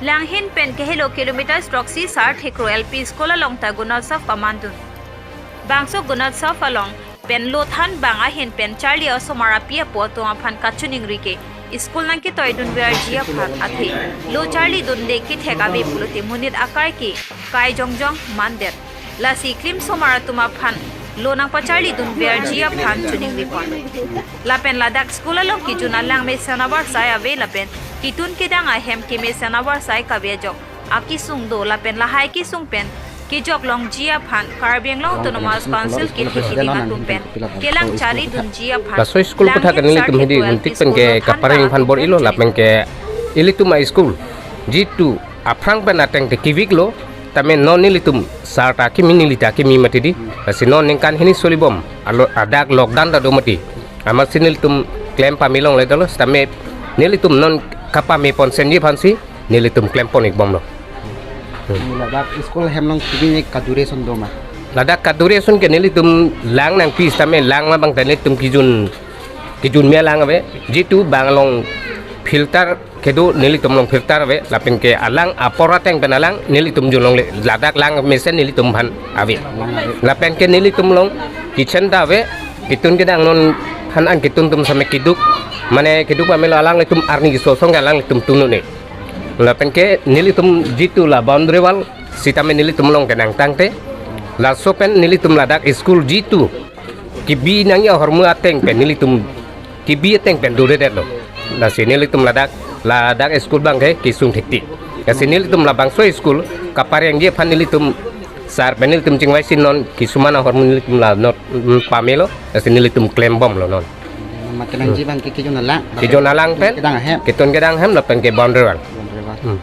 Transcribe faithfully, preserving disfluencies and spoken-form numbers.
Langhin pen kehelo kilometer throksi Sar Thekro L P School along ta Gunotsav pamandun. Bangso Gunotsav along pen lo thanbang ahin pen charli osomar api apo atum aphan kachiningri ke school nangketoidunverji aphan athe lo charlidunde kethek ave pulote monit akai ke kai jongjong mandet. Lasi klim osomar atum aphan lo nangpacharlidunverji aphan chiningripon. Lapen ladak school along kejun alang mesen avarsai ave lapen ketun kedang ahem kemesen avarsai kave ajok akesung do lapen lahai kesung pen kejoklongji aphan Karbi Anglong Autonomous Council kethekding atum pen kelang charlidunji aphan. Laso school kotha ke nelitum hidi untik pen ke kapareng aphan bor-ilo lapen ke ilitum a-school jitu aphrang pen ateng te kevik lo, tame non nelitum sar ta kimi neli ta kimi mati di. Lasi non ningkan hini solibom alo adak lockdown ta do mati. Amatsi nelitum klem pame longle dolo, tame nelitum non kapame ponsenji aphansi nelitum klempon-ikbomlo. Hmm. Ladak school hem along kevin-ik ka duration do ma? Ladak ka duration ke nelitum lang nangpi, tame lang ma bang ta nelitum kejun kejun me alang ave, jitu bang along filter kedo nelitum along filter ave, lapen ke alang apor ateng pen alang nelitum junlongle, ladak lang mesen nelitum aphan ave. Lapen ke nelitum along kitchen ta ave, ketun kedang non han an ketun atum same keduk, mane keduk pamelo alanglitum arni kesosong ke alanglitum tunun-e. Lapen ke nelitum jitu la boundary wall sitame nelitum along ke nangtangte, laso pen nelitum ladak school jitu kebi nangji ahormu ateng pen nelitum kebi ateng pen dodedetlo. Lasi nelitum ladak, ladak school bang ke kesung thektik. Lasi nelitum labangso school kaparengji aphan nelitum sar pen nelitum chingvaisi non kisuman ahormu nelitum la not, mm, pamelo. Lasi nelitum klembomlo non. Mate nangji bang ke kejun alang. Kejun alang pen, kedang ahem, ketun kedang ahem lapen ke boundary wall. Boundary wall. Hmm.